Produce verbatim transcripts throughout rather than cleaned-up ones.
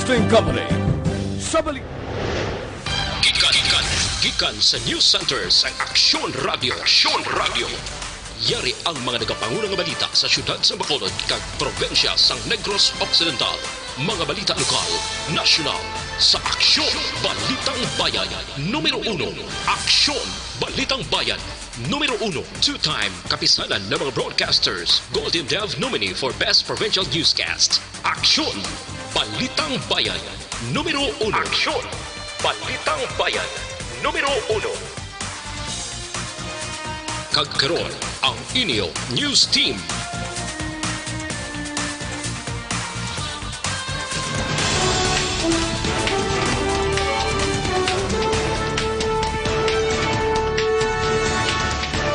Broadcasting Company. Sa balik. Gikan, gikan, gikan sa News Center sang Aksyon Radio. Aksyon Radio. Yari ang mga nagapanguna nga balita sa siyudad sa Bacolod kag probinsya sang Negros Occidental. Mga balita lokal, nasyonal, sa Aksyon, Balitang Bayan, numero uno. Aksyon, Balitang Bayan, numero uno. Two-time Kapisanan ng mga Broadcasters Golden Dove nominee for Best Provincial Newscast. Aksyon, Balitang Bayan, numero uno. Aksyon, Balitang Bayan, numero uno. Kag karon, ang inyo news team.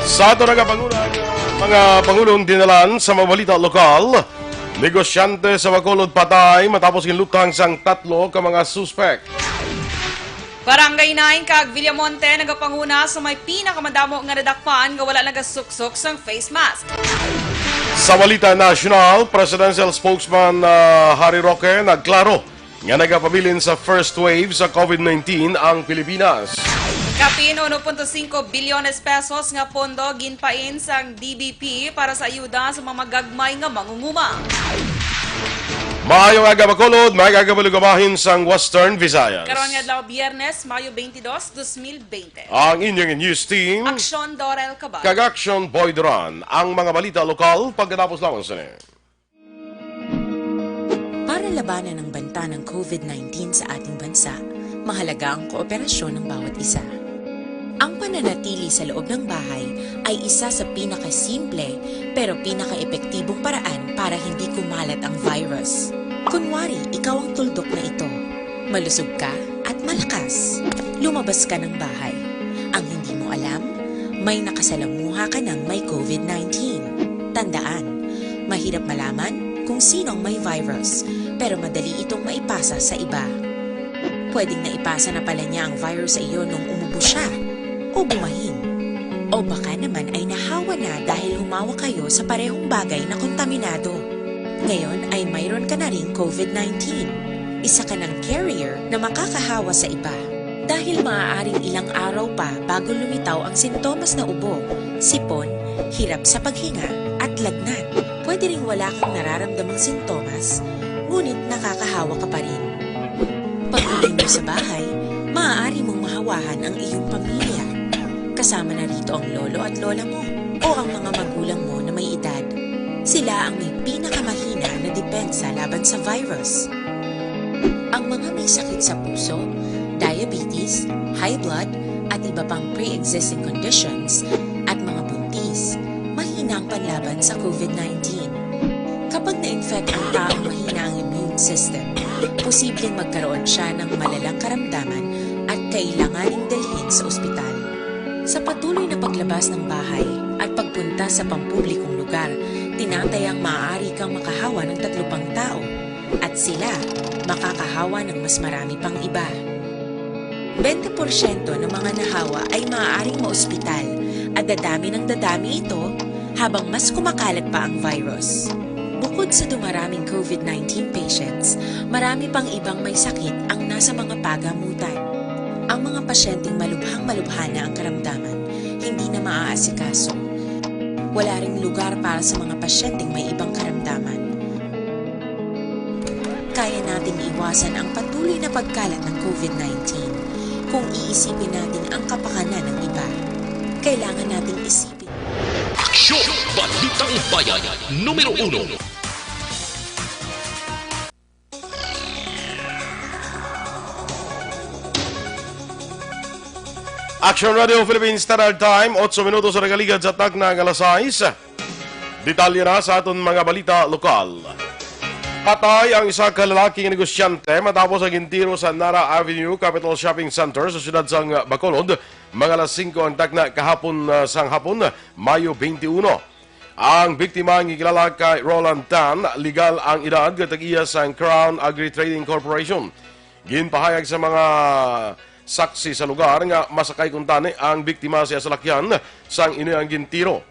Sa ato nga panguna, mga pangulong dinalan sa mga balita lokal, negosyante sa Bacolod patay matapos ginlutang sang tatlo ka mga suspek. Barangay nine kag Villamonte nagapanguna sa may pinakamadamo nga nadakpan nga wala nagasuksok sang face mask. Sa balita nasyonal, Presidential Spokesman, ah, Harry Roque nagklaro nga nagapabilin sa first wave sa COVID nineteen ang Pilipinas. Kapin uno punto singko bilyones pesos nga pondo ginpain sang D B P para sa ayuda sa mga magagmay nga mangunguma. Maayong aga, Bacolod. Maayong aga, Balugabahin sang Western Visayas. Karon nga adlaw, Biyernes, Mayo twenty-two, twenty twenty. Ang inyong news team, Aksyon Dorel Cabal kag Aksyon Boy Duran. Ang mga balita lokal pagkatapos lamang sini. Para labanan ang banta ng COVID nineteen sa ating bansa, mahalaga ang kooperasyon ng bawat isa. Ang pananatili sa loob ng bahay ay isa sa pinakasimple pero pinakaepektibong paraan para hindi kumalat ang virus. Kunwari, ikaw ang tuldok na ito. Malusog ka at malakas. Lumabas ka ng bahay. Ang hindi mo alam, may nakasalamuha ka ng may COVID nineteen. Tandaan, mahirap malaman kung sino ang may virus, pero madali itong maipasa sa iba. Pwedeng naipasa na pala niya ang virus sa iyo nung umubo siya o bumahin. O baka naman ay nahawa na dahil humawak kayo sa parehong bagay na kontaminado. Ngayon ay mayroon ka na ring COVID nineteen. Isa ka ng carrier na makakahawa sa iba. Dahil maaaring ilang araw pa bago lumitaw ang sintomas na ubo, sipon, hirap sa paghinga, at lagnat. Pwede ring wala kang nararamdamang sintomas, ngunit nakakahawa ka pa rin. Pag-uwi mo sa bahay, maaari mong mahawahan ang iyong pamilya. Kasama na rito ang lolo at lola mo o ang mga magulang mo na may edad. Sila ang may pinakamahina na depensa laban sa virus. Ang mga may sakit sa puso, diabetes, high blood, at iba pang pre-existing conditions, at mga buntis, mahina ang panlaban sa COVID nineteen. Kapag na-infect ang taong mahina ang immune system, posibleng magkaroon siya ng malalang karamdaman at kailanganing dalhin sa ospital. Sa patuloy na paglabas ng bahay at pagpunta sa pampublikong lugar, tinatayang maaari kang makahawa ng tatlo pang tao at sila makakahawa ng mas marami pang iba. Bente porsyento ng mga nahawa ay maaaring maospital at dadami ng dadami ito habang mas kumakalat pa ang virus. Bukod sa dumaraming COVID nineteen patients, marami pang ibang may sakit ang nasa mga pagamutan. Ang mga pasyenteng malubhang malubha na ang karamdaman, hindi na maaasikaso. Wala ring lugar para sa mga pasyenteng may ibang karamdaman. Kaya nating iwasan ang patuloy na pagkalat ng COVID nineteen kung iisipin natin ang kapakanan ng iba. Kailangan nating isipin. Aksyon! Balitang Bayan, numero uno. Action Radio Philippines Standard Time, otso minutos sa nagaligad sa takna nga alas sais. Detalye na sa aton mga balita lokal. Patay ang isa ka lalaki nga negosyante matapos ang gintiro sa Nara Avenue Capital Shopping Center sa siyudad sang Bacolod, mga alas singko ang takna kahapon, ah, sang hapon, Mayo twenty-one. Ang biktima nga gilala kay Roland Tan, legal ang edad, nga tag-iya sang Crown Agri Trading Corporation. Ginpahayag sa mga saksi sa lugar nga masakay kuntani ang biktima sa iya salakyan sang ina ang gintiro.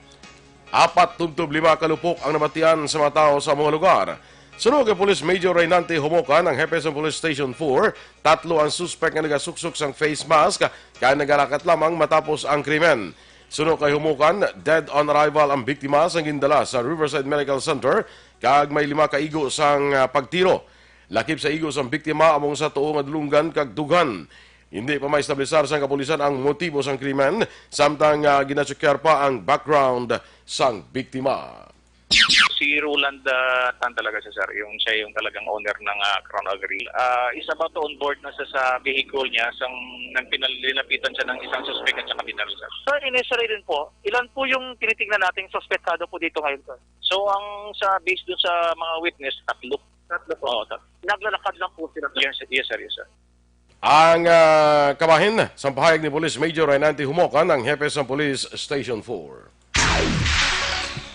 Apat tubtob lima ka lupok ang nabatian sa mga tawo sa mga lugar. Suno kay Police Major Reynante Homocan, ang hepe sa Police Station four, tatlo ang suspek nga nagasuksok sang face mask kag nagalakat lamang matapos ang krimen. Suno kay Homocan, dead on arrival ang biktima sang gindala sa Riverside Medical Center kag may lima ka igo sang, ah, pagtiro. Lakip sa igo sang biktima among sa tuo nga dulonggan kag dughan. Hindi pa maestablisar sang kapulisan ang motibo sang krimen, samtang, ah, ginatsukyar pa ang background sang biktima. Si Roland, ah, Tan talaga siya, sir. Yung, siya yung talagang owner ng, ah, Crown Agri. Ah, is about to onboard na siya sa vehicle niya, sang nagpinal-, linapitan siya ng isang suspek at saka binaril, sir. Sir, initially din po, ilan po yung tinitingnan nating suspetsado po dito ngayon, sir? So, ang sa, based dun sa mga witness, tatlo. Tatlo po. Oo, tatlo. Naglalakad lang po sila, sir? Yes, yes, sir, yes, sir. Ang, ah, kabahin sang pahayag ni Police Major Reynante Humocan, ang hepe sang Police Station four.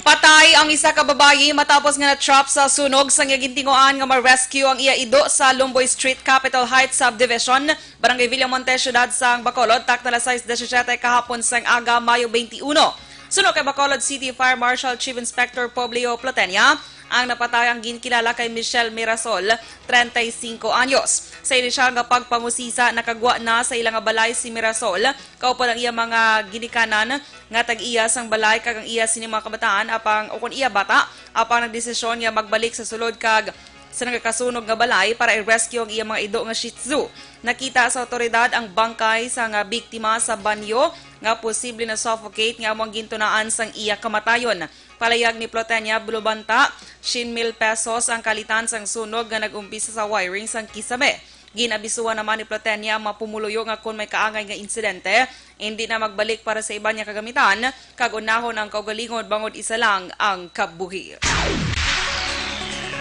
Patay ang isa ka babayi matapos nga na-trap sa sunog sang iya gintinguhaan nga ma-rescue ang iya ido sa Lumboy Street, Capitol Heights Subdivision, Barangay Villamonte, Siyudad sang Bacolod, takna alas sais disisyete kahapon sang aga, Mayo twenty-one. Suno kay Bacolod City Fire Marshal Chief Inspector Publio Platenia, ang napatay ang ginkilala kay Michelle Mirasol, treinta y cinco anyos. Sa inisyal nga pagpangusisa, nakagwa na sa ila nga balay si Mirasol, kaupod ang iya mga ginikanan nga tag-iya sang balay kag ang iya sini mga kabataan apang, o kon iya bata, apang nagdesisyon nga magbalik sa sulod kag sa nagakasunog nga balay para i-rescue ang iya mga ido nga Shih Tzu. Nakita sa awtoridad ang bangkay sa nga biktima sa banyo nga posible na suffocate nga amo ang gintunaan sang iya kamatayon. Palayag ni Plotenia Bulubanta, siyam mil pesos ang kalitan sang sunog nga nag-umpisa sa wiring sang kisame. Gin-abisuhan naman ni Plotenia ang mga pumuluyo nga kon may kaangay nga insidente, hindi na magbalik para sa iban nga kagamitan, kag unahon ang kaugalingon bangod isa lang ang kabuhi.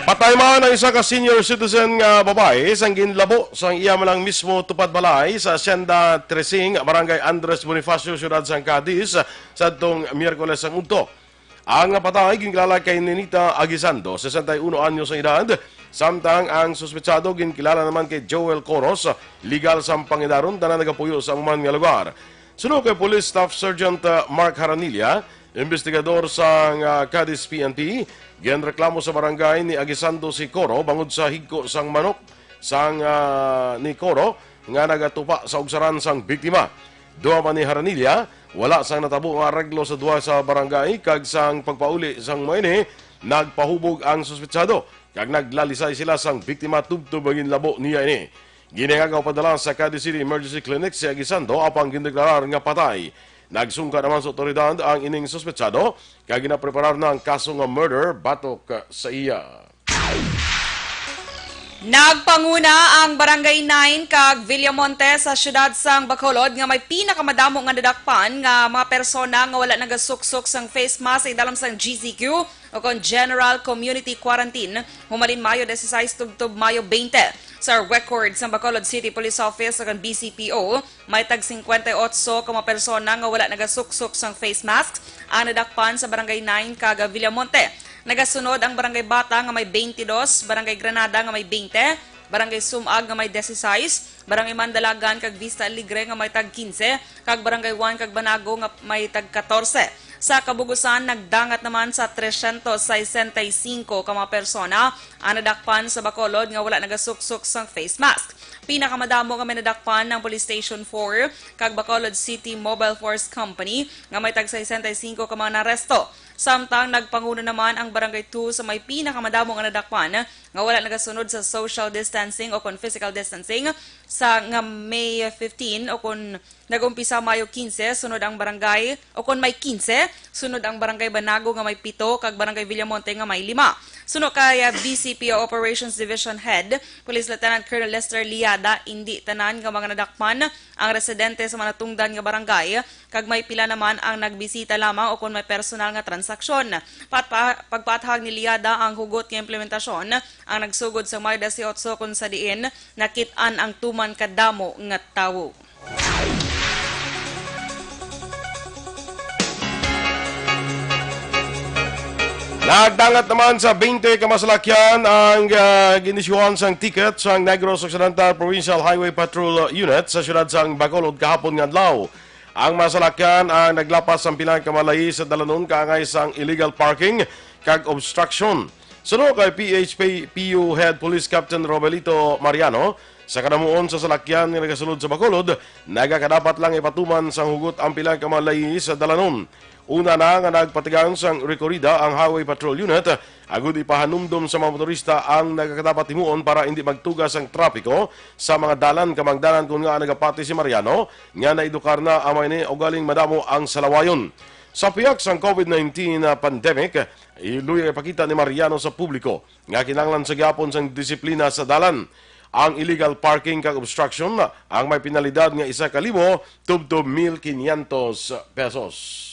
Patay man ang isa ka senior citizen nga babayi sang ginlabo sang iya man lang mismo tupad balay sa Hacienda Tresing, Barangay Andres Bonifacio, Siyudad sang Cadiz, sadtong Miyerkules sang udto. Ang napatay ginkilala kay Nenita Aguisando, sesenta y uno anyos ang edad, samtang ang suspetsado ginkilala naman kay Joel Coros, legal sang pangidaron, tanan nagapuyo sa amo man nga lugar. Suno kay Police Staff Sergeant, uh, Mark Haranilla, investigador sang, uh, Cadiz P N P, ginreklamo sa barangay ni Aguisando si Coro bangod sa higko sang manok sang, uh, ni Coro nga nagatupa sa ugsaran sang biktima. Duha man ni Haranilla, wala sang natabo nga areglo sa duha sa barangay, kag sang pagpauli sang mga ini, nagpahubog ang suspetsado kag naglalisay sila sang biktima tubtob nga ginlabo niya ini. Ginhangag nga padala sa Cadiz City Emergency Clinic si Aguisando, apang gindeklarar nga patay. Nagsungka naman sa otoridad ang ining suspetsado, kag ginapreparar na ang kaso nga murder batok sa iya. Nagpanguna ang Barangay nine kag Villamonte sa siyudad sang Bacolod nga may pinakamadamo nga nadakpan nga mga persona nga wala nagasuksok sang face mask sa idalom sang G C Q o kon General Community Quarantine, humalin Mayo dieciséis tubtob Mayo veinte. Sa record sang Bacolod City Police Office o kon B C P O, may tag singkwenta y otso ka mga persona nga wala nagasuksok sang face mask ang nadakpan sa Barangay nine kag Villamonte. Nagasunod ang Barangay Bata nga may twenty-dos, Barangay Granada nga may twenty, Barangay Sumag nga may dieciséis, Barangay Mandalagan kag Vista Alegre nga may tag quince, kag Barangay one kag Banago nga may tag catorce. Sa kabugusan, nagdangat naman sa trescientos sesenta y cinco ka mga persona ang nadakpan sa Bacolod nga wala nagasuksok sang face mask. Pinakamadamo nga may nadakpan ang Police Station four kag Bacolod City Mobile Force Company nga may tag sesenta y cinco ka mga naresto. Samtang nagpanguna naman ang Barangay two sa may pinakamadamo nga nadakpan nga wala nagasunod sa social distancing o kon physical distancing sa nga May fifteen o kon nag-umpisa Mayo quince, sunod ang barangay, o kon may quince, sunod ang Barangay Banago nga may pito, kag Barangay Villamonte nga may lima. Suno kay, ah, B C P O Operations Division Head, Police Lieutenant Colonel Lester Liada, indi tanan nga mga nadakpan ang residente sa mga natungdan nga barangay, kag may pila naman ang nagbisita lamang o kon may personal nga transaksyon. Patpa-, pagpaathag ni Liada, ang hugot nga implementasyon ang nagsugod sa Mayo dieciocho, kon sa diin nakit-an ang tuman kadamo nga tawo. Nagdangat naman sa twenty ka masalakyan ang, ah, ginisyuhan sang ticket sang Negros Occidental Provincial Highway Patrol Unit sa siyudad sang Bacolod kahapon nga adlaw. Ang masalakyan ang naglapas sang pila ka malayi sa dalanon kaangay sang illegal parking kag obstruction. Suno kay P H P U Head Police Captain Robelito Mariano, sa kanamuon sa salakyan nga nagasulod sa Bacolod, nagakadapat lang ipatuman sang hugot ang pila ka mga layi sa dalanon. Una na nga nagpatigayon sang rekorida ang Highway Patrol Unit agud ipahanumdom sa mga motorista ang nagakadapat himuon para hindi magtugas ang trapiko sa mga dalan kamangdanan, kun nga nagapati si Mariano nga naedukar na ang mga ini ugaling madamo ang salawayon. Sa pihak sang COVID nineteen pandemic, iluya ipakita ni Mariano sa publiko nga kinahanglan sa gihapon sang disiplina sa dalan. Ang illegal parking kag obstruction ang may penalidad nga isa ka libo tubtob mil quinientos pesos.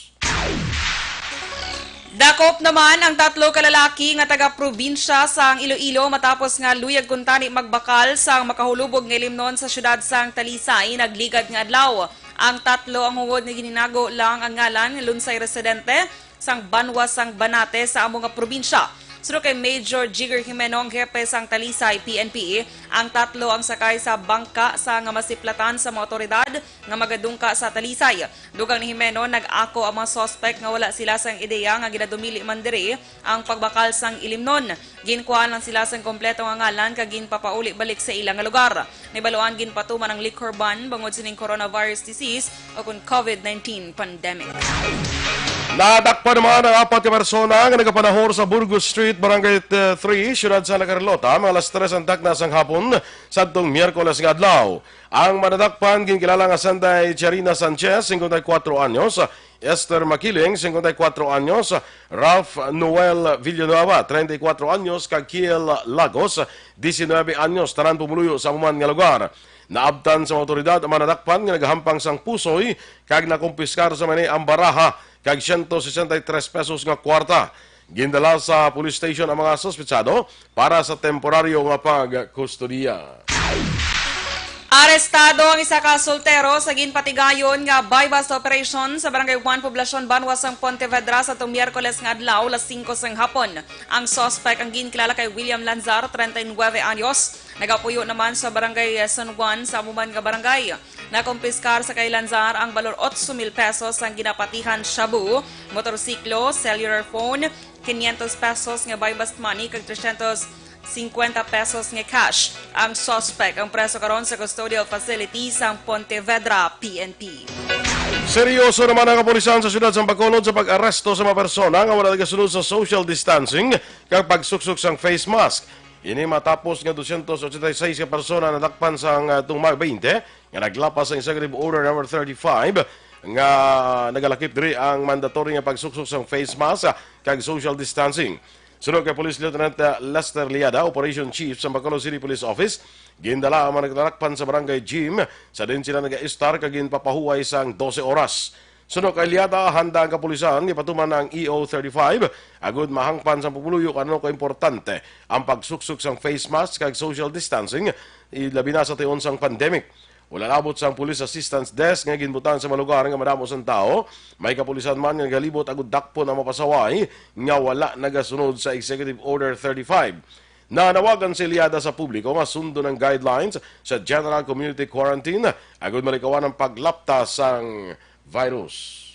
Dakop naman ang tatlo ka lalaki nga taga-probinsya sang Iloilo matapos nga luyag kuntani magbakal sang makahulubog nga ilimnon sa siyudad sang Talisay nagligad nga adlaw. Ang tatlo ang hungod nga ginhinago lang ang ngalan, lunsay residente sang banwa sang Banate sa amo nga probinsya. Suno kay Major Jigger Jimeno, ang hepe sang Talisay P N P, ang tatlo ang sakay sa bangka sa nga masiplatan sa mga awtoridad nga magadungka sa Talisay. Dugang ni Jimeno, nag-ako ang mga suspect nga wala sila sang ideya nga ginadumili man diri ang pagbakal sang ilimnon. Ginkuhaan lang sila sang kompleto nga ngalan kag ginpapauli balik sa ila nga lugar. Nahibaluan ginpatuman ang liquor ban bangod sining coronavirus disease o kon COVID nineteen pandemic. Nadakpan naman ang apat ka persona nga nagapanahor sa Burgos Street, Barangay three, Siyudad sa La Carlota, mga alas tres ang takna sang hapon sadtong Miyerkules nga adlaw. Ang madadakpan ginkilala nga Sanday Charina Sanchez, singkwenta y kuwatro anyos, Esther Makiling, singkwenta y kuwatro anyos, Ralph Noel Villanueva, treinta y cuatro anyos, kag Kiel Lagos, diecinueve anyos, tanan pumuluyo sa amo man nga lugar. Naabtan sa mga awtoridad ang mga nadakpan nga nagahampang sang pusoy kag nakumpiskar sa mani ang baraha kag ciento sesenta y tres pesos nga kwarta. Gindala sa police station ang mga suspetsado para sa temporaryo nga pagkustodiya. Arestado ang isa ka soltero sa ginpatigayon nga buy-bust operation sa Barangay one, Poblacion, banwa sang Pontevedra sa tong Miyerkules nga adlaw, alas singko sang hapon. Ang suspect ang ginkilala kay William Lanzar, treinta y nueve anyos, nagapuyo naman sa Barangay San Juan sa amo man nga barangay. Nakumpiskar sa kay Lanzar ang balor otso mil pesos sang ginapatihan shabu, motorsiklo, cellular phone, quinientos pesos nga buy-bust money, kag trescientos cincuenta pesos nga cash. Ang suspect ang preso karon sa custodial facility sang Pontevedra P N P. Seryoso naman ang kapulisan sa siyudad sang Bacolod sa pag-aresto sa mga persona nga wala nagasunod sa social distancing kag pagsuksok sang face mask. Ini matapos nga dosyentos ochenta y seis ka persona nadakpan sang, ah, tungma baynte nga naglapas sang Executive Order Number thirty-five nga nagalakip diri ang mandatory nga pagsuksok sang face mask, ah, kag social distancing. Suno kay Police Lieutenant, ah, Lester Liada, Operation Chief sa Bacolod City Police Office, gindala ang mga nagdadakpan sa Barangay Gym sa diin sila nagaistar kag ginpapahuway sang dose oras. Suno kay Liada, handa ang kapulisan nga ipatuman ang E O thirty-five agud mahangpan sang pumuluyo kon ano kaimportante ang pagsuksok sang face mask kag social distancing, ilabi na sa tion sang pandemic. Wala labot sang Police Assistance Desk nga ginbutang sa mga lugar nga madamo sang tawo. May kapulisan man nga nagalibot agud dakpon ang mga pasaway nga wala nagasunod sa Executive Order thirty-five. Nanawagan si Liada sa publiko nga sundon ang guidelines sa General Community Quarantine agud malikawan ang paglapta sang virus.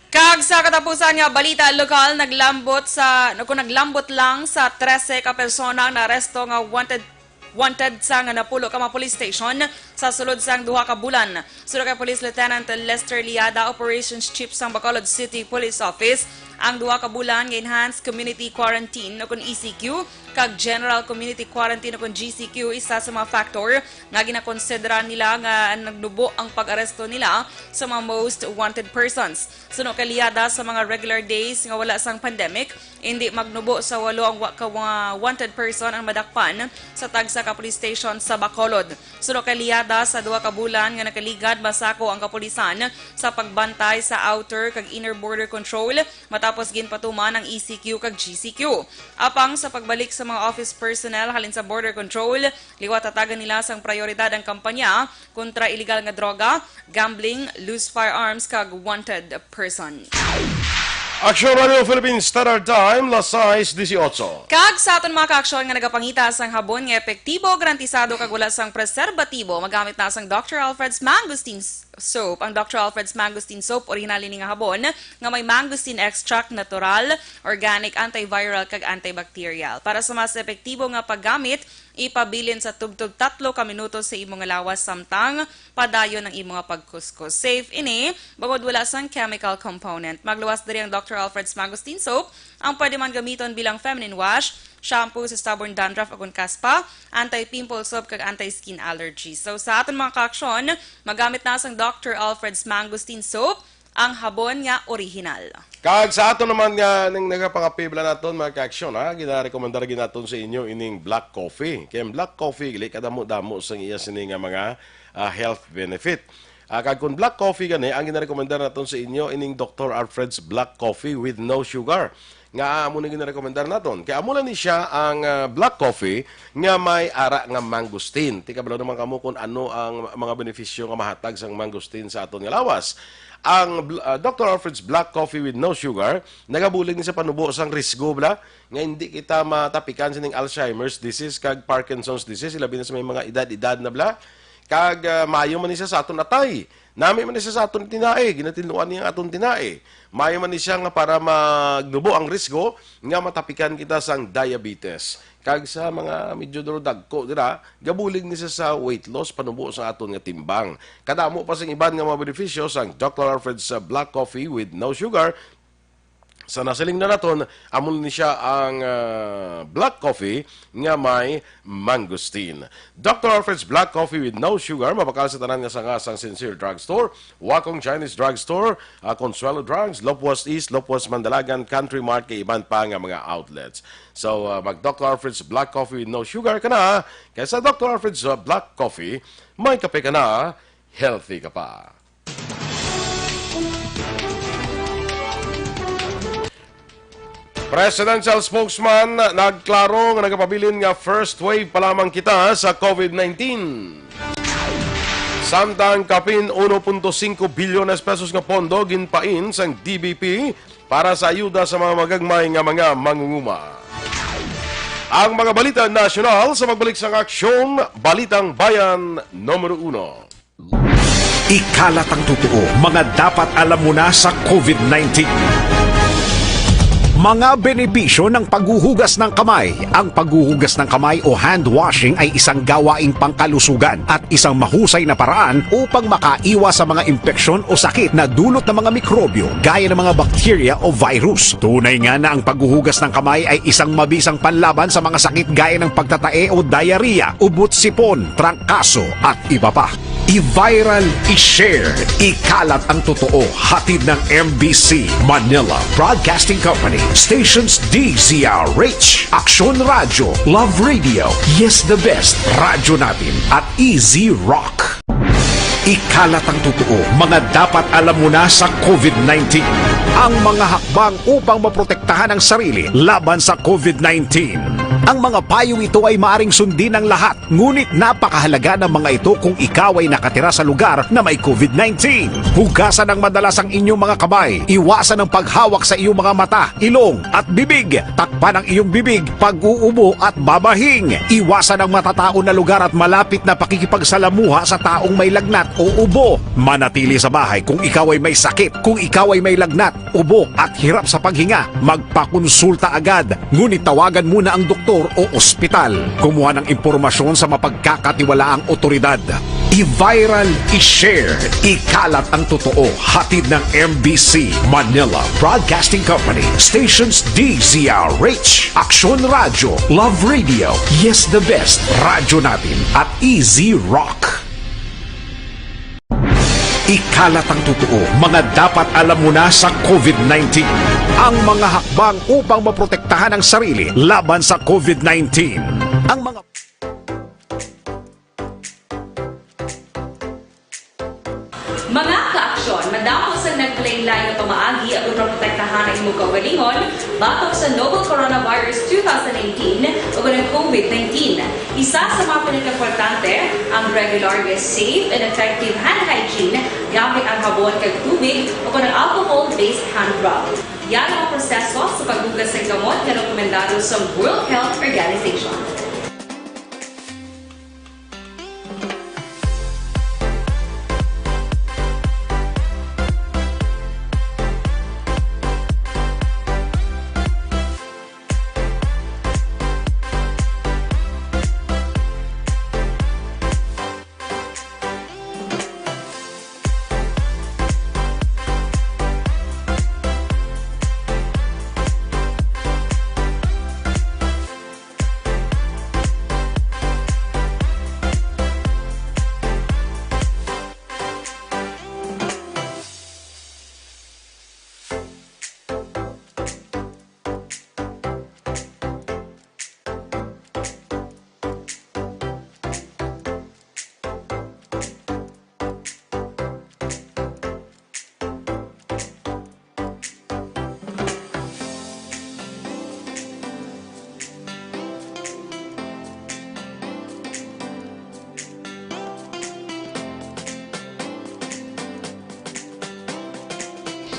Kag sa katapusan nga balita lokal, naglambot sa, kung naglambot lang sa trese ka persona ang naaresto nga wanted, wanted sa nga napulo ka mga police station sa sulod sang duha ka bulan. Suno kay Police Lieutenant Lester Liada, Operations Chief sang Bacolod City Police Office, ang duha ka bulan nga enhanced community quarantine o kon E C Q kag general community quarantine o kon G C Q isa sa mga factor nga ginakonsidera nila nga nagnubo ang pag-aresto nila sa mga most wanted persons. Suno kay Liada, sa mga regular days nga wala sang pandemic, indi magnubo sa walo ang wa-, ka mga wanted person ang madakpan sa tagsa ka police station sa Bacolod. Suno kay Liada, sa duha ka bulan nga nakaligad, masako ang kapulisan sa pagbantay sa outer kag inner border control matapos ginpatuman ang E C Q kag G C Q. Apang sa pagbalik sa mga office personnel halin sa border control, liwat hatagan nila sang prayoridad ang kampanya kontra iligal nga droga, gambling, loose firearms, kag wanted person. Aksyon Radio Philippines Standard Time, las sais dieciocho. Kag sa aton mga kaaksyon nga nagapangita sang habon nga epektibo, garantisado kag wala sang preserbatibo, magamit na sang Doctor Alfred's Mangosteen s- Soap. Ang Doctor Alfred's Mangosteen Soap, original ini nga habon nga may mangosteen extract, natural, organic, antiviral, kag antibacterial. Para sa mas epektibo nga paggamit, ipabilin sa tubtob tatlo ka minuto sa imo nga lawas samtang padayon ang imo nga pagkuskos. Safe ini, bangod wala sang chemical component. Magluwas diri ang Doctor Alfred's Mangosteen Soap, ang pwede man gamiton bilang feminine wash, shampoo sa stubborn dandruff ukon kaspa, anti-pimple soap, kag anti-skin allergy. So, sa aton mga kaaksyon, magamit na sang Doctor Alfred's Mangosteen Soap, ang habon nga orihinal. Kag sa aton naman nga ning nagapangapibla naton, mga kaaksyon, ha, ginarekomendar gid naton sa inyo ining black coffee. Kay ang black coffee, gali kadamo-damo sang iya sini nga mga, ah, health benefit. Ah, kag kung black coffee gani, ang ginarekomendar naton sa inyo ining Doctor Alfred's Black Coffee with no sugar. Nga amo ni ginarekomendar naton. Kay amo lang ni siya ang, ah, black coffee nga may ara nga mangosteen. Ti kabalo naman kamo kung ano ang mga benepisyo nga mahatag sang mangosteen sa aton nga lawas. Ang bl- ah, Doctor Alfred's Black Coffee with no sugar, nagabulig ni sa panubo sang risgo bala nga hindi kita matapikan sining Alzheimer's disease kag Parkinson's disease, ilabi na sa may mga edad-edad na bala. Kag, ah, maayo man ni siya sa aton atay. Nami man ni siya sa aton tinae, ginatinluan niya ang aton tinae. Maayo man ni siya nga para magnubo ang risgo nga matapikan kita sang diabetes. Kag sa mga medyo duro dagko dira, gabulig ni siya sa weight loss, panubo sa aton nga timbang. Kadamo pa sing iban nga mga benepisyo sang Doctor Alfred's, uh, Black Coffee with no sugar. Sa nasiling na naton, amo ni siya ang, ah, black coffee nga may mangosteen. Doctor Alfred's Black Coffee with no sugar, mabakal sa tanan nga sanga sang Sincere Drugstore, Wakong Chinese Drugstore, ah, Consuelo Drugs, Lopuas East, Lopuas Mandalagan, Country Mart, kay iban pa nga mga outlets. So, ah, mag Doctor Alfred's Black Coffee with no sugar ka na, kay sa Doctor Alfred's, ah, Black Coffee, may kape ka na, healthy ka pa. Presidential spokesman nagklaro nga nagapabilin nga first wave pa lamang kita sa COVID nineteen. Samtang kapin uno punto singko bilyones pesos nga pondo ginpain sang D B P para sa ayuda sa mga magagmay nga mga mangunguma. Ang mga balita nasyonal sa pagbalik sang Aksyon, Balitang Bayan numero uno. Ikalat ang totoo, mga dapat alam mo na sa COVID nineteen. Mga benepisyo ng paghuhugas ng kamay. Ang paghuhugas ng kamay o hand washing ay isang gawaing pangkalusugan at isang mahusay na paraan upang makaiwas sa mga impeksyon o sakit na dulot ng mga mikrobyo gaya ng mga bakterya o virus. Tunay nga na ang paghuhugas ng kamay ay isang mabisang panlaban sa mga sakit gaya ng pagtatae o diarrhea, ubot sipon, trangkaso, at iba pa. I-viral, i-share, ikalat ang totoo. Hatid ng M B C Manila Broadcasting Company, stations D Z R H, Aksyon Radyo, Love Radio, Yes the Best, Radyo Natin, at Easy Rock. Ikalat ang totoo, mga dapat alam mo na sa COVID nineteen. Ang mga hakbang upang maprotektahan ang sarili laban sa COVID nineteen. Ang mga payong ito ay maaring sundin ng lahat, ngunit napakahalaga ng mga ito kung ikaw ay nakatira sa lugar na may COVID nineteen. Hugasan ng madalas ang inyong mga kamay. Iwasan ang paghawak sa iyong mga mata, ilong, at bibig. Takpan ang iyong bibig pag-uubo at babahing. Iwasan ang matataon na lugar at malapit na pakikipagsalamuha sa taong may lagnat o ubo. Manatili sa bahay kung ikaw ay may sakit, kung ikaw ay may lagnat, ubo, at hirap sa paghinga. Magpakonsulta agad, ngunit tawagan muna ang doktor o ospital. Kumuha ng impormasyon sa mapagkakatiwalaang otoridad. I-viral, i-share, ikalat ang totoo. Hatid ng M B C Manila Broadcasting Company, stations D Z R H, Aksyon Radyo, Love Radio, Yes the Best, Radyo Natin, at Easy Rock. Ikalat ang totoo, mga dapat alam mo na sa COVID nineteen. Ang mga hakbang upang maprotektahan ang sarili laban sa COVID nineteen. Ang mga Mga kaaksyon, madamo sang naglain-lain nga pamaagi aron maprotektahan ang imong kaugalingon batok sa novel coronavirus two thousand nineteen o ang COVID nineteen. Isa sa mga pinakaimportante ang regular nga safe and effective hand hygiene gamit ang habon kag tubig o ang alcohol-based hand rub. Yan ang proseso sa pagbuga sa gamot nga rekomendado sa World Health Organization.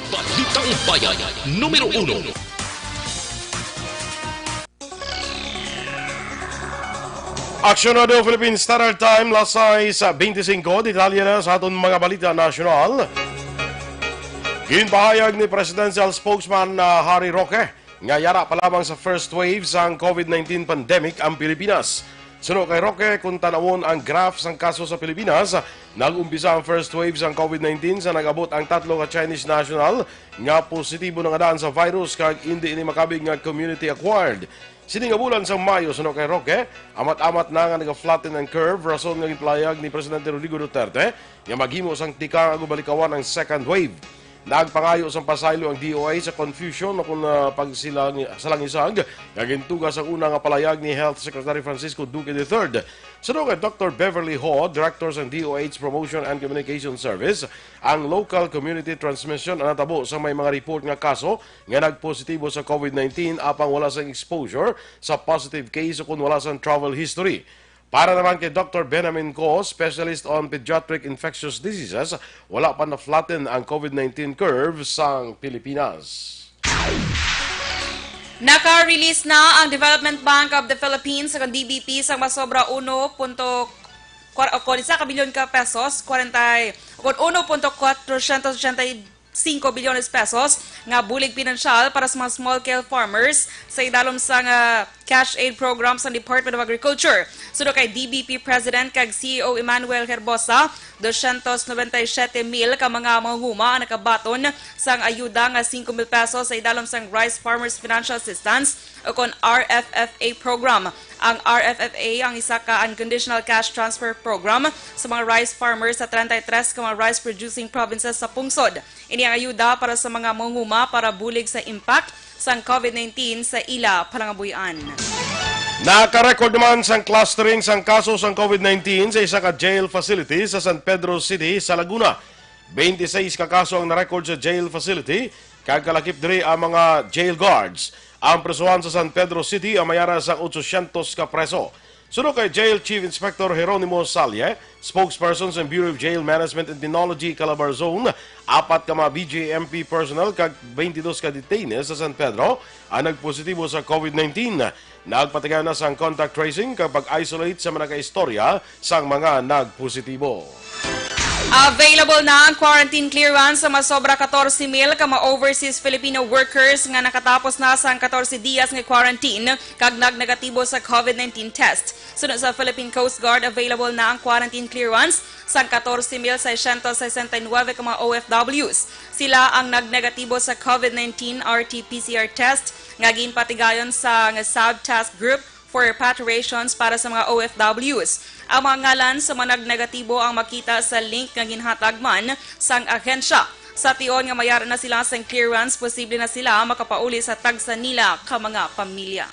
Balitang Bayan, numero uno. Aksyon Radio Philippine Standard Time, las sais bente singko. Detalye na sa aton mga balita nasyonal. Ginpahayag ni Presidential Spokesman na Harry Roque nga yara pa lamang sa first wave sang COVID nineteen pandemic ang Pilipinas. Suno kay Roque, kung tanawon ang graph sang kaso sa Pilipinas, nag-umpisa ang first wave sang COVID nineteen sa nag-abot ang tatlo ka Chinese national nga positibo na nga daan sa virus kag indi ini makabig nga community acquired. Sini nga bulan sang Mayo, suno kay Roque, amat-amat na nga naga-flatten ang curve, rason nga ginpalayag ni Presidente Rodrigo Duterte nga maghimo sang tikang agud malikawan ang second wave. Nagpangayo sang pasaylo ang D O H sa confusion o kon, ah, pagsilang-, salangisag nga gintuga sang una nga palayag ni Health Secretary Francisco Duque the third. Suno kay Doctor Beverly Ho, Director sang D O H Promotion and Communication Service, ang local community transmission ang natabo sa may mga report nga kaso nga nagpositibo sa COVID nineteen apang wala sang exposure sa positive case o kon wala sang travel history. Para naman kay Doctor Benjamin Ko, specialist on pediatric infectious diseases, wala pa na-flatten ang COVID nineteen curve sang Pilipinas. Naka-release na ang Development Bank of the Philippines, ang D B P, sang masobra uno punto, kwan-, o, kwan-, isa ka bilyon ka pesos, kwarenta, o, kwan-, uno punto kwatrosyentos ochenta y cinco bilyones pesos nga bulig pinansyal para sa mga small-scale farmers sa idalom sang, ah, cash aid program sa Department of Agriculture. Suno kay D B P President kag C E O Emmanuel Herbosa, dosyentos nobenta y siyete mil ka mga manghuma ang nakabaton sang ayuda nga singko mil pesos sa idalom sang Rice Farmers Financial Assistance o kon R F F A program. Ang R F F A ang isa ka unconditional cash transfer program sa mga rice farmers sa treinta y tres ka mga rice producing provinces sa pungsod. Ini ang ayuda para sa mga manghuma para bulig sa impact sang COVID nineteen sa ila palangabuhian. Naka-record naman sang clustering sang kaso sang COVID nineteen sa isa ka jail facility sa San Pedro City sa Laguna. Twenty-six ka kaso ang na-record sa jail facility, kag kalakip diri ang mga jail guards. Ang presohan sa San Pedro City ang may ara sang otsosyentos ka preso. Suno kay Jail Chief Inspector Jeronimo Salye, spokesperson sa Bureau of Jail Management and Penology Calabar Zone, apat ka mga B J M P personnel kag twenty-dos ka detainees sa San Pedro ang nagpositibo sa COVID nineteen. Nagpatigayon na sang contact tracing kag pag-isolate sa mga nagkaistorya sang mga nagpositibo. Available na ang quarantine clearance sa masobra katorse mil ka mga overseas Filipino workers nga nakatapos na sang katorse dias nga quarantine kag nagnegatibo sa COVID nineteen test. Suno sa Philippine Coast Guard, available na ang quarantine clearance sang katorse mil seiscientos sesenta y nuebe ka mga O F Ws. Sila ang nagnegatibo sa COVID nineteen R T P C R test nga ginpatigayon sang Sub Task Group for Repatriations para sa mga O F Ws. Ang mga ngalan sa mga nagnegatibo ang makita sa link nga ginhatag man sang ahensya. Sa tion nga may ara na sila sang clearance, posible na sila makapauli sa tagsa nila ka mga pamilya.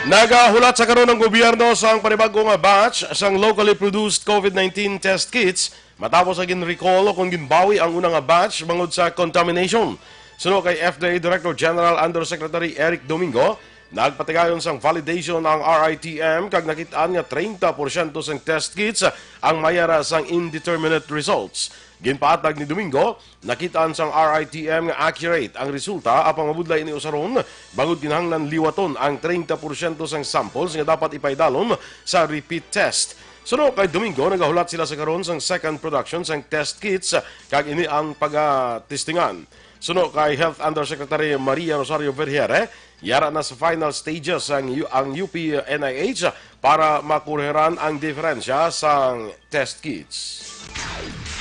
Nagahulat sa karon ang gobyerno sang panibag-o nga batch sang locally produced COVID nineteen test kits matapos nga gin-recall o kon ginbawi ang una nga batch bangod sa contamination. Suno kay F D A Director General Undersecretary Eric Domingo, Nagpatigayon sang validation ang R I T M kag nakit-an nga treinta porsyento sang test kits ang may ara sang indeterminate results. Ginpahatag ni Domingo, nakit-an sang R I T M nga accurate ang resulta, apang mabudlay ini usaron bangod kinahanglan liwaton ang treinta porsyento sang samples nga dapat ipaidalom sa repeat test. Suno kay Domingo, nagahulat sila sa karon sang second production sang test kits kag ini ang pagatestingan. Suno kay Health Undersecretary Maria Rosario Vergeire, yara na sa final stages ang, U- ang U P N I H para makurhiran ang diferensya sang test kits.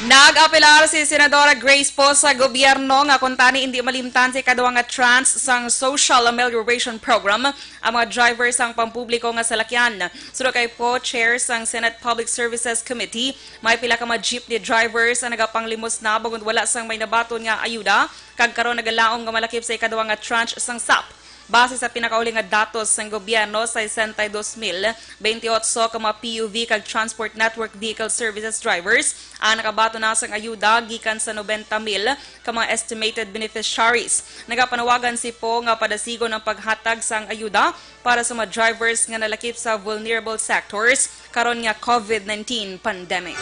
Nag-apelar si Senadora Grace Poe sa gobyerno nga kuntani indi malimtan sa ikaduha nga tranche sang Social Amelioration Program ang mga driver sang pampubliko nga salakyan. Suno kay Poe, chair sang Senate Public Services Committee, may pila ka mga jeepney drivers ang nagapanglimusna bangod wala sang may nabaton nga ayuda, kag karon nagalaom nga malakip sa ikaduha nga tranche sang sap. Base sa pinakauli nga datos sang gobyerno, sesenta y dos mil veintiocho ka mga P U V kag Transport Network Vehicle Services drivers ang nakabaton na sang ayuda gikan sa noventa mil ka mga estimated beneficiaries. Nagapanawagan si Poe nga padasigon ang paghatag sang ayuda para sa mga drivers nga nalakip sa vulnerable sectors karon nga COVID nineteen pandemic.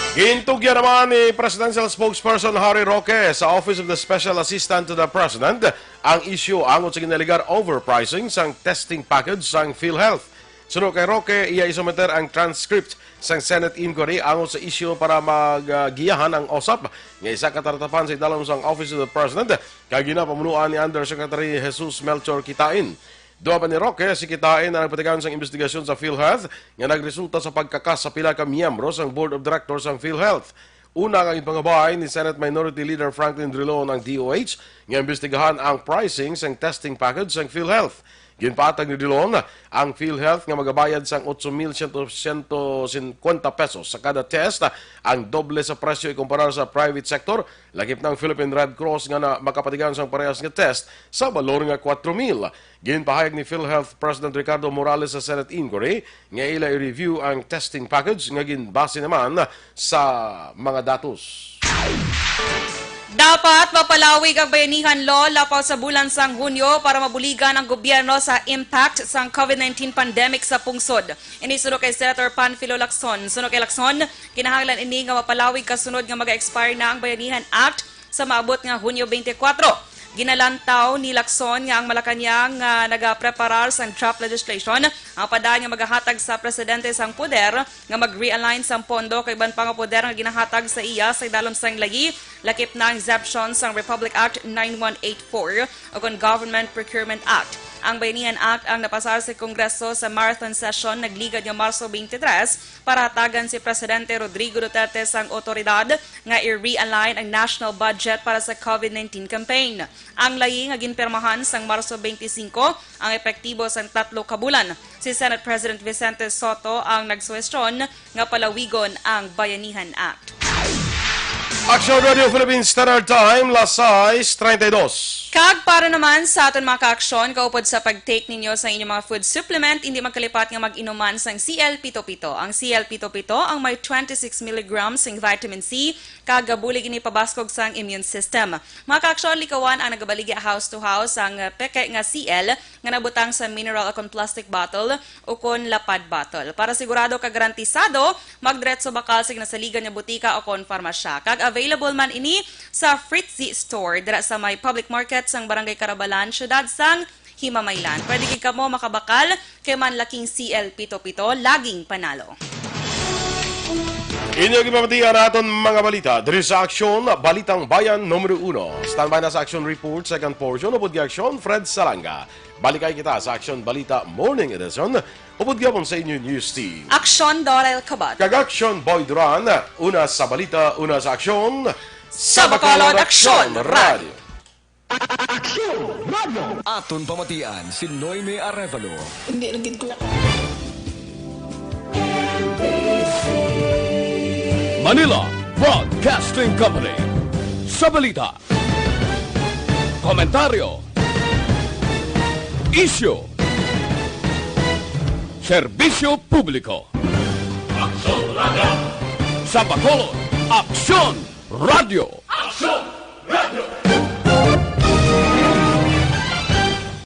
Gintugyan naman ni Presidential Spokesperson Harry Roque sa Office of the Special Assistant to the President ang isyu angot sa ginalegar overpricing sang testing package sang PhilHealth. Suno kay Roque, iya isumiter ang transcript sang Senate inquiry angot sa isyu para magiyahan ang OSAP nga isa ka taratapan sa idalom sang Office of the President kag ginapamunuan ni Undersecretary Jesus Melchor Kitain. Duha pa ni Roque, si Kitain ang nagpatigayon sang imbestigasyon sa PhilHealth nga nagresulta sa pagkakas sa pila ka miyembro sang Board of Directors sang PhilHealth. Una nga ginpangabay ni Senate Minority Leader Franklin Drilon ang D O H nga imbestigahan ang pricing sang testing package sang PhilHealth. Ginpatag ni Drilon ang PhilHealth nga magabayad sang otso mil siyento, siyento singkwenta pesos sa kada test, ang doble sa presyo ikumparar sa private sector. Lakip na ang Philippine Red Cross nga na makapatigayon sang parehas nga test sa balor nga kwatro mil. Ginpahayag ni PhilHealth President Ricardo Morales sa Senate inquiry nga ila i-review ang testing package nga ginbase naman sa mga datos. Dapat mapalawig ang Bayanihan Law lapaw sa bulan sang Hunyo para mabuligan ang gobyerno sa impact sang COVID nineteen pandemic sa pungsod. Ini suno kay Senator Panfilo Lacson. Suno kay Lacson, kinahanglan ini nga mapalawig kasunod nga maga-expire na ang Bayanihan Act sa maabot nga Hunyo twenty-four. Ginalantaw ni Lacson nga ang Malacañang nga nagapreparar sang draft legislation ang padayon nga magahatag sa presidente sang poder nga mag-realign sang pondo kag iban pa nga poder nga ginahatag sa iya sa idalom sang layi, lakip na ang exemption sang Republic Act nine one eight four o kon Government Procurement Act. Ang Bayanihan Act ang napasar sa Kongreso sa marathon session nagligad nga Marso twenty-three para hatagan si Presidente Rodrigo Duterte sang otoridad nga i-realign ang national budget para sa COVID nineteen campaign. Ang layi nga ginpirmahan sang Marso twenty-five ang epektibo sang tatlo ka bulan. Si Senate President Vicente Sotto ang nagsuhestyon nga palawigon ang Bayanihan Act. Action Radio Philippines Standard Time, las sais treinta y dos. Kag para naman sa aton mga kaaksyon, kaupod sa pag-take ninyo sa inyong mga food supplement, hindi magkalipat nga mag-inuman sang C L pito pito. Ang C L pito pito ang may twenty-six milligrams sing vitamin C, kag gabulig ini pabaskog sang immune system. Mga kaaksyon, likawan ang nagabaligya house to house ang peke nga C L nga nabutang sa mineral o kon plastic bottle o kon lapad bottle. Para sigurado kag garantisado, magdiretso bakal sa ginasaligan nga butika o kon farmasya. Kag available man ini sa Fritzy Store dira sa may public market sang Barangay Carabalan, siyudad sang Himamaylan. Pwede gid kamo makabakal kay manlaking C L pito pito, laging panalo. Inyo gipamatian aton mga balita diri sa Aksyon, Balitang Bayan Numero Uno. Standby na sa Aksyon Report, second portion, upod kay Aksyon, Fred Salanga. Balikay kita sa Aksyon Balita Morning Edition, upod gyapon sa inyo news team. Aksyon, Dorel Cabot. Kag Aksyon, Boy Duran. Una sa balita, una sa aksyon. Sa Bacolod, Aksyon, Radyo. Aton pamatian si Noemi Arevalo. Hindi na gid ko na. Manila Broadcasting Company. Sa balita, komentaryo, isyu, serbisyo publiko. Aksyon Radyo. Sa Bacolod, Aksyon Radyo. Aksyon Radyo.